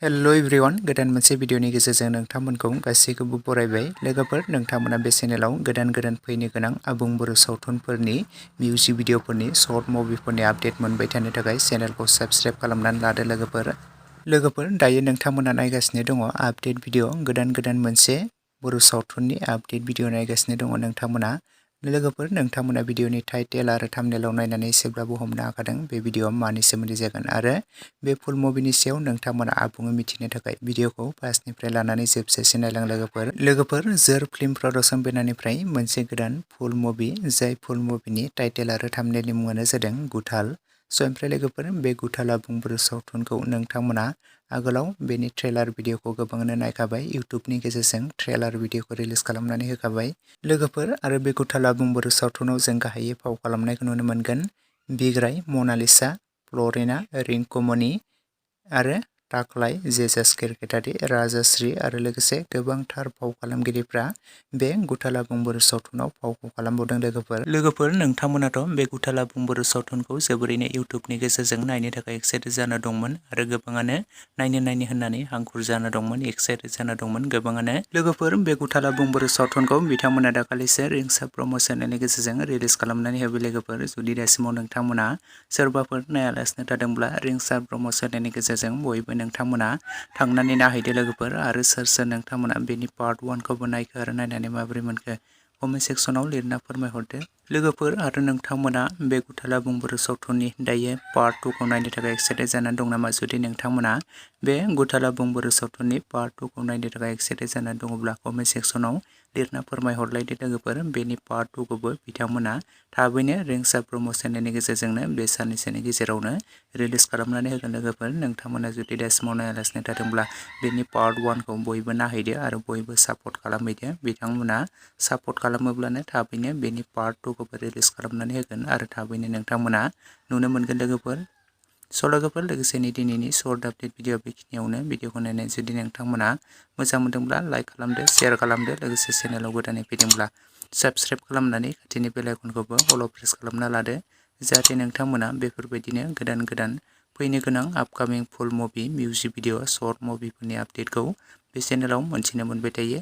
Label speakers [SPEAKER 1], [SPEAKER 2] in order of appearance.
[SPEAKER 1] hello everyone गोदान मोनसे भिडियोनि गेजेरजों नोंथांमोनखौ गासैखौबो बरायबाय लोगोफोर नोंथांमोना बे चेनेलाव गोदान फैनो गोनां आबुं बर' सावथुनफोरनि मिउजिक भिडियोफोरनि शर्ट मुभिफोरनि आपडेट मोनबाय थानो थाखाय चेनेलखौ सब्सक्राइब खालामनानै लादो लोगोफोर दायो नोंथांमोना नायगासिनो दङ आपडेट भिडियो गोदान मोनसे बर' सावथुननि आपडेट भिडियो नायगासिनो दङ नोंथांमोना भिडियोनि टाइटेल आरो थाम्बनेलाव नायनानै एसेब्लाबो हमनो हाखादों बे भिडियोआ मानि सोमोन्दै जागोन आरो बे फुल मुभिनि सायाव नोंथांमोना आबुङै मिथिनो थाखाय भिडियोखौ फार्स्टनिफ्राय लानानै जोबजासिम नायलां लोगोफोर जोर फिल्म प्रडाक्शन बेनारनिफ्राय मोनसे गोदान फुल मुभि जाय फुल मुभिनि टाइटेल आरो थाम्बनेलनि मुङानो जादों गुथाल ओमफ्राय लोगोफोर बे गुथाल आबुं बर' सावथुनखौ नोंथांमोना आगोलाव बेनि ट्रेलार भिडियोखौ गोबाङानो नायखाबाय इउट्युबनि गेजेरजों ट्रेलार भिडियोखौ रिलिज खालामनानै होखाबाय लोगोफोर आरो बे गुथाल आबुं बर' सावथुनाव जों गाहायै फाव खालामनायखौ नुनो मोनगोन बिग्राय मनालिसा फ्लरिना रिंकुमनि आरो टाक्लाय जेजास क्रिकेटारि राजाश्री आरो लोगोसे गोबांथार फाव खालामगिरिफ्रा बे गुथाल आबुं बर' सावथुनाव फावखौ खालामबावदों लोगोफोर नोंथांमोनाथ' बे गुथाल आबुं बर' सावथुनखौ जोबोरैनो इउट्युबनि गेजेरजों नायनो थाखाय एक्साइटेड जाना दंमोन आरो गोबाङानो नायनो होननानै हांखुर जाना दंमोन एक्साइटेड जाना दंमोन गोबाङानो लोगोफोर बे गुथाल आबुं बर' सावथुनखौ बिथांमोना दाखालिसो रिंसार प्रमोशननि गेजेरजों रिलिज खालामनानै होबाय लोगोफोर जुदि दासिमाव नोंथांमोना सोरबाफोर नायालासिनो थादोंब्ला रिंसार प्रमोशननि गेजेरजों बयबो नोंथांमोना थांनानै नायहैदो लोगोफोर आरो सोर नोंथांमोना बेनि पार्ट 1खौबो नायखो आरो नायनानै माबोरै मोनखो कमेन्ट सेक्सनाव लिरना फोरमायहरदो लोगोफोर आरो नोंथांमोना बे गुथाल आबुं बर' सावथुननि दायो पार्ट 2खौ नायनो थाखाय एक्साइटेड जानानै दं नामा जुदि नोंथांमोना बे गुथाल आबुं बर' सावथुननि पार्ट 2खौ नायनो थाखाय एक्साइटेड जानानै दङब्ला कमेन्ट सेक्सनाव लिरना फोरमायहरलायदो लोगोफोर बेनि पार्ट 2खौबो बिथांमोना थाबैनो रिंसार प्रमोशननि गेजेरजोंनो बे साननैसोनि गेजेरावनो रिलिज खालामनानै होगोन लोगोफोर नोंथांमोना जुदि दासिमाव नायालासिनो थादोंब्ला बेनि पार्ट 1खौ बयबो नायहैदो आरो बयबो सापर्ट खालामहैदो बिथांमोना सापर्ट खालामोब्लानो थाबैनो बेनि पार्ट 2खौबो रिलिज खालामनानै होगोन आरो थाबैनो नोंथांमोना नुनो मोनगोन लोगोफोर लोगोफोर लोगोसेनि दिनैनि शर्ट आपडेट भिडियो बेखिनियावनो भिडियोखौ नायनानै जुदि नोंथांमोना मोजां मोनदोंब्ला लाइक खालामदो शेयार खालामदो लोगोसे चेनेलाव गोदानै फैदोंब्ला साबस्क्राइब खालामनानै खाथिनि बेल आइकनखौबो अल प्रेस खालामना लादो जाहाथे नोंथांमोना बेफोरबायदिनो गोदान फैनो गोनां आपकामिं फुल मुभि मिउजिक भिडियो शर्ट मुभिफोरनि आपडेटखौ बे चेनेलाव मोनथिनो मोनबाय थायो